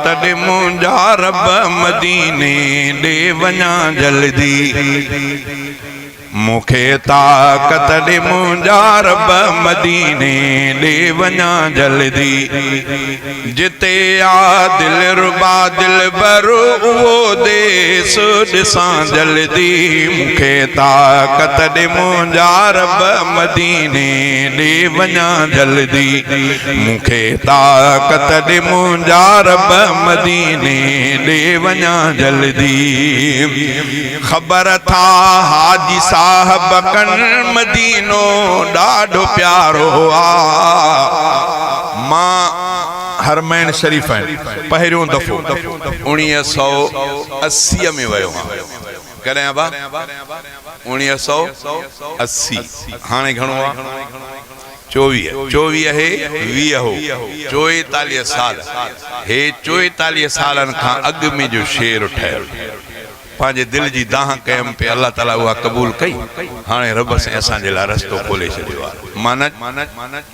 طاقت ڏي منهنجا رب مديني ڏي وڃان جلدي. مون کي طاقت ڏي منهنجا رب مديني ڏي وڃان جلدي. جتي آ دلربا دلبر اهو ديس ڏسان جلدي. مون کي طاقت ڏي منهنجا رب مديني ڏي وڃان جلدي. مون کي طاقت ڏي منهنجا رب مديني ڏي وڃان جلدي. خبر ٿا حاجي صاحب ڪن مدينو ڏاڍو پيارو آ. مان حرمين شريفين پهريون دفعو 1980 ۾ ويو هان. ڪڏهن ابا؟ 1980 هاڻي گهڻو آ؟ 24، 24 هي 20 هو، 44 سال هي 44 سالن کان اڳ ۾ جو شعر ٺهيل. پنهنجي دل جي دانهن ڪيم پئي الله تعالي اها قبول ڪئي هاڻي رب سائين اسان جي لاء رستو کولي ڇڏيو آهي معنيٰ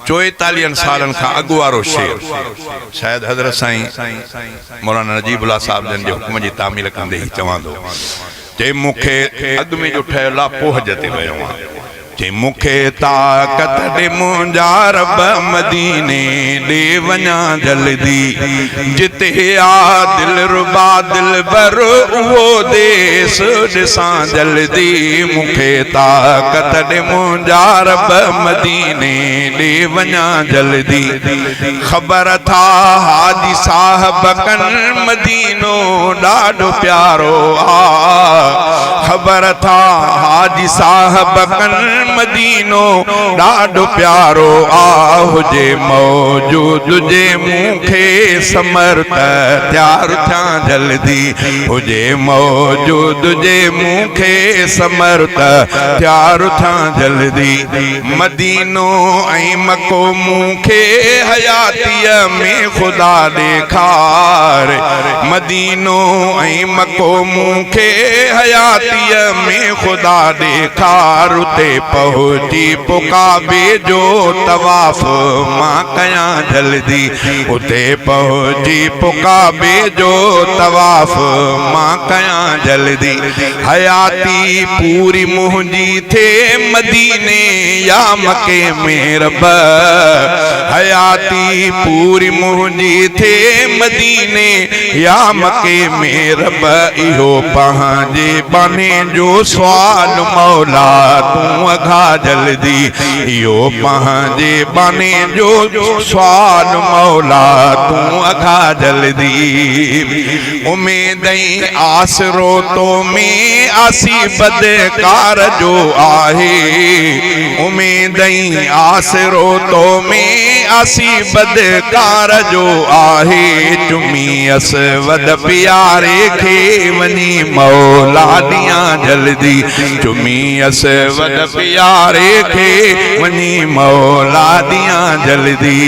چوئيتاليهن سالن کان اڳ وارو شعر شايد حضرت سائين مولانا نجيب الله صاحب جن جي حڪم جي تعميل ڪندي هي چوان ٿو چي مون کي اڳ ۾ جو ٺهيل آ پوء حج تي ويو آهيان. چي مون کي طاقت ڏي منهنجا رب مديني ڏي وڃان جلدي جتي آ دلربا دلبر اهو ديس ڏسان جلدي مون کي طاقت ڏي منهنجا رب مديني ڏي وڃان جلدي خبر ٿا حاجي صاحب ڪن مدينو ڏاڍو پيارو آ خبر ٿا حاجي صاحب ڪن مدينو ڏاڍو پيارو آ هجي موجود جي مون کي ثمر ته تيار ٿيان جلدي هجي موجود جي مون کي ثمر ته تيار ٿيان جلدي مدينو ۽ مڪو مون کي حياتيء ۾ خدا ڏيکار مدينو ۽ مڪو مون کي حياتيء ۾ خدا ڏيکار اتي پهچي پو ڪعبي جو طواف مان ڪيان جلدي اتي پهچي پو ڪعبي جو طواف مان ڪيان جلدي حياتي پوري منهنجي ٿئي مديني يا مڪي ۾ رب حياتي پوري منهنجي ٿئي مديني يا مڪي ۾ رب اهو پنهنجي ٻانهي جو سوال مولا تون اگها جلدي اهو پنهنجي ٻانهي جو سوال مولا تون اگها جلدي. اميد ۽ آسرو تو ۾ آسي بدڪار جو آهي اميد ۽ آسرو تو ۾ آسي بدڪار جو آهي چمي اسود پياري کي وڃي مولا ڏيان جلدي چمي اسود پياري کي وڃي مولا ڏيان جلدي.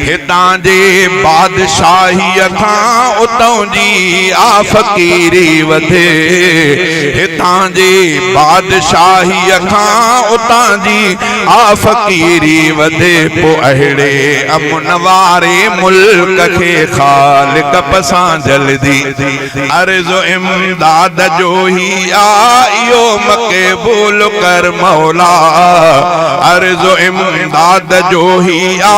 هتان جي بادشاهيء کان اتئون جي آ فقيري وڌي. هتان جي بادشاهيء کان اتان جي آ فقيري وڌي. پوء اهڙي امن واري ملڪ کي خالق پسان جلدي. عرض امداد جو هي آ اهو مقبول ڪر مولا. عرض امداد جو هي آ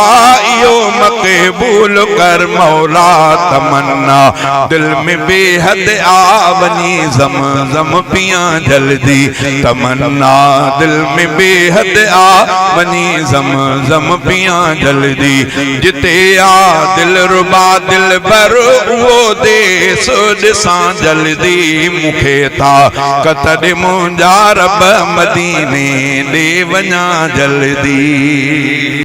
اهو مقبول ڪر مولا. تمنا دل ۾ بيحد آ وڃي زم زم پيان جلدي. تمنا دل ۾ بيحد آ وڃي زم زم پيان جلدي. جتي آ دلربا دلبر اهو ديس ڏسان جلدي مون کي طاقت ڏي منهنجا رب مديني ڏي وڃان جلدي.